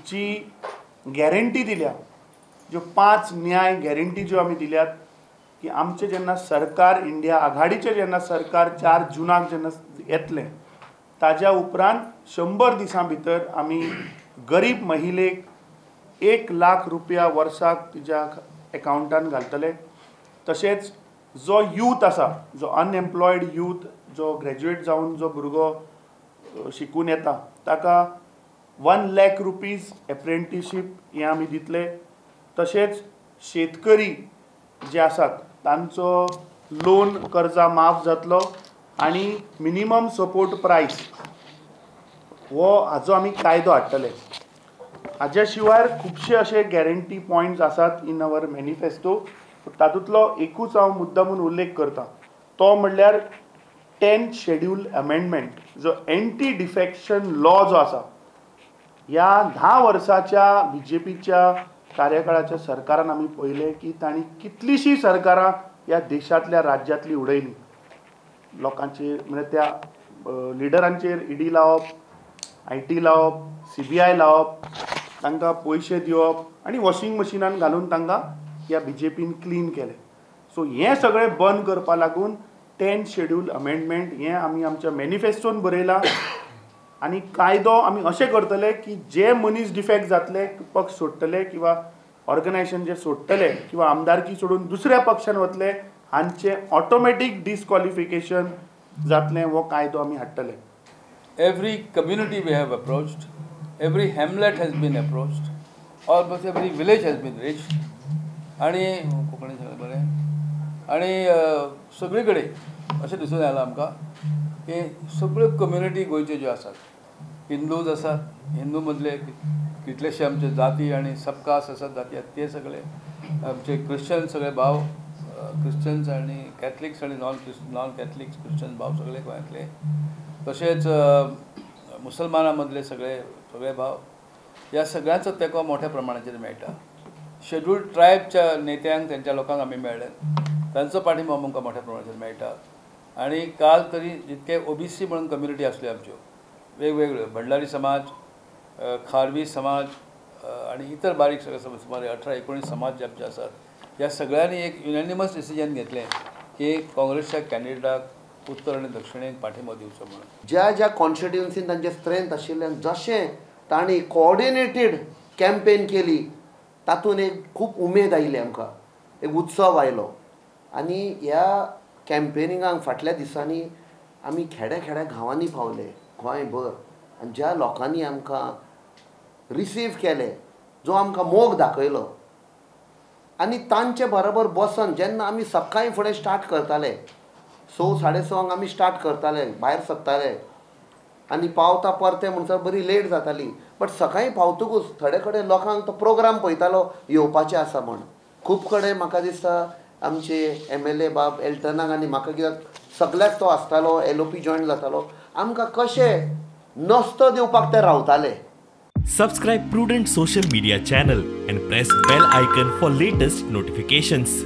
जी गॅरंटी दिल्या, ज्यो 5 न्याय गॅरंटी ज्यो आमी दिल्यात की आमचें जेन्ना सरकार इंडिया आघाडीचें जेन्ना सरकार 4 जूनाक जेन्ना येतलें ताज्या उपरांत 100 दिसां भितर आमी गरीब महिलेक 1 लाख रुपया वर्साक तिज्या एकावंटान घालतले। तशेंच जो यूथ आसा, जो अनएम्प्लॉयड यूथ, जो ग्रॅज्युएट जावन जो भुरगो शिकून येता ताका 1 लाख रुपीज एप्रेंटिशीप हें आमी दितले। तशेंच शेतकरी जे आसात तांचो लोन कर्जा माफ जातलो आनी मिनिमम सपोर्ट प्रायस हो हाजो आमी कायदो हाडटले। हाज्या शिवाय खुबशे अशे गॅरंटी पॉयंट्स आसात इन our manifesto, तातूंतलो एकूच हांव मुद्दा म्हूण उल्लेख करता तो म्हणल्यार 10th schedule amendment, जो एंटी डिफेक्शन लॉ जो आसा, ह्या 10 वर्साच्या बी जे पीच्या कार्यकाळाच्या सरकारान आमी पळयलें की तांणी कितलींशीं सरकारां ह्या देशांतल्या राज्यांतली उडयलीं। लोकांचेर म्हणजे त्या लिडरांचेर ईडी लावप, IT लावप, सीबीआय लावप, तांकां पयशे दिवप आनी वॉशिंग मशिनान घालून तांकां ह्या बी जे पीन क्लीन केलें। सो हें सगळें बंद करपा लागून 10th schedule amendment हें आमी आमच्या मॅनिफेस्टोन बरयलां आनी कायदो आमी अशें करतले की जे मनीस डिफेक्ट जातले, पक्ष सोडटले किंवा ऑर्गनायझेशन जे सोडटले किंवा आमदारकी सोडून दुसऱ्या पक्षान वतले हांचें ऑटोमॅटीक डिस्क्वॉलिफिकेशन जातलें, हो कायदो आमी हाडटले। Every community we have approached, every hamlet has been approached, almost every village has been reached. आनी कोंकणी सगळें बरें आनी सगळे कडेन अशें दिसून आयलां आमकां की सगळ्यो कम्युनिटी गोंयच्यो ज्यो आसात, हिंदूज आसात, हिंदू मदले कितलेशे आमचे जाती आनी सबकास्ट आसात, जाती आसात ते सगळे आमचे क्रिश्चन सगळे भाव, क्रिश्चन्स आनी कॅथलिक्स आनी नॉन कॅथलिक्स क्रिश्चन भाव सगळे गोंयांतले, तशेंच मुसलमानां मदले सगळे सगळे भाव, ह्या सगळ्यांचो तेंको मोठ्या प्रमाणाचेर मेळटा। शेड्यूल्ड ट्रायबच्या नेत्यांक तेंच्या लोकांक आमी मेळ्ळे, तांचो पाठिंबो आमकां मोठ्या प्रमाणाचेर मेळटा। आनी काल तरी जितके ओबीसी म्हणून कम्युनिटी आसल्यो आमच्यो वेगवेगळ्यो, भंडारी समाज, खारवी समाज आनी इतर बारीक सगळे समाज, सुमारे 18-19 समाज जे आमचे आसात, ह्या सगळ्यांनी एक युनॅनिमस डिसिजन घेतलें की काँग्रेसच्या कॅन्डिडेटाक उत्तर आनी दक्षिणेक पाठिंबो दिवचो म्हणून। ज्या ज्या कॉन्स्टिट्युएन्सीन तांचें स्ट्रेंथ आशिल्ल्यान जशें तांणी कोऑर्डिनेटेड कॅम्पेन केली तातूंत एक खूब उमेद आयली आमकां, एक उत्सव आयलो। आनी ह्या कॅम्पेनिंगाक फाटल्या दिसांनी आमी खेड्या खेड्या गांवांनी पावले गोंयभर आनी ज्या लोकांनी आमकां रिसीव केलें, जो आमकां मोग दाखयलो आनी तांचे बरोबर बसन जेन्ना आमी सकाळीं फुडें स्टार्ट करताले, 6 साडे 6 आमी स्टार्ट करताले, भायर सरताले आनी पावता परते म्हणसर बरी लेट जाताली, बट सकाळीं पावतकूच थोडे कडेन लोकांक तो प्रोग्राम पळयतालो येवपाचें आसा म्हण। खूब कडेन म्हाका दिसता आमचे MLA बाब एल्टनाक आनी म्हाका कित्याक सगल्याक तो आसतालो, LOP join जातालो, आमकां कशें नस्तो दिवपाक ते रावताले। Subscribe Prudent social media channel and press bell icon for latest notifications.